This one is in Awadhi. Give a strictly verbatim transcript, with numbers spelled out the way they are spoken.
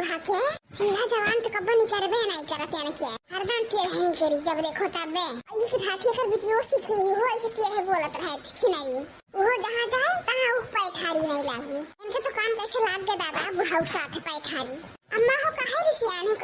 हाँ के? सीधा जवान तो कब्बो निकरबे नहीं करत यानी के। हरदम टेढ़े निकरी, जब देखो तबे। ई के ढाठी एकर बिटियो सीखे ही हो, ऐसे टेढ़े बोलत रहे छिनरी। वो जहाँ जाए तहाँ उ पैठारी नहीं लागी। इनके तो कान कैसे लाग गए दादा, बुढ़ऊ साथ पैठारी। अम्मा हो काहे रे सियान हो,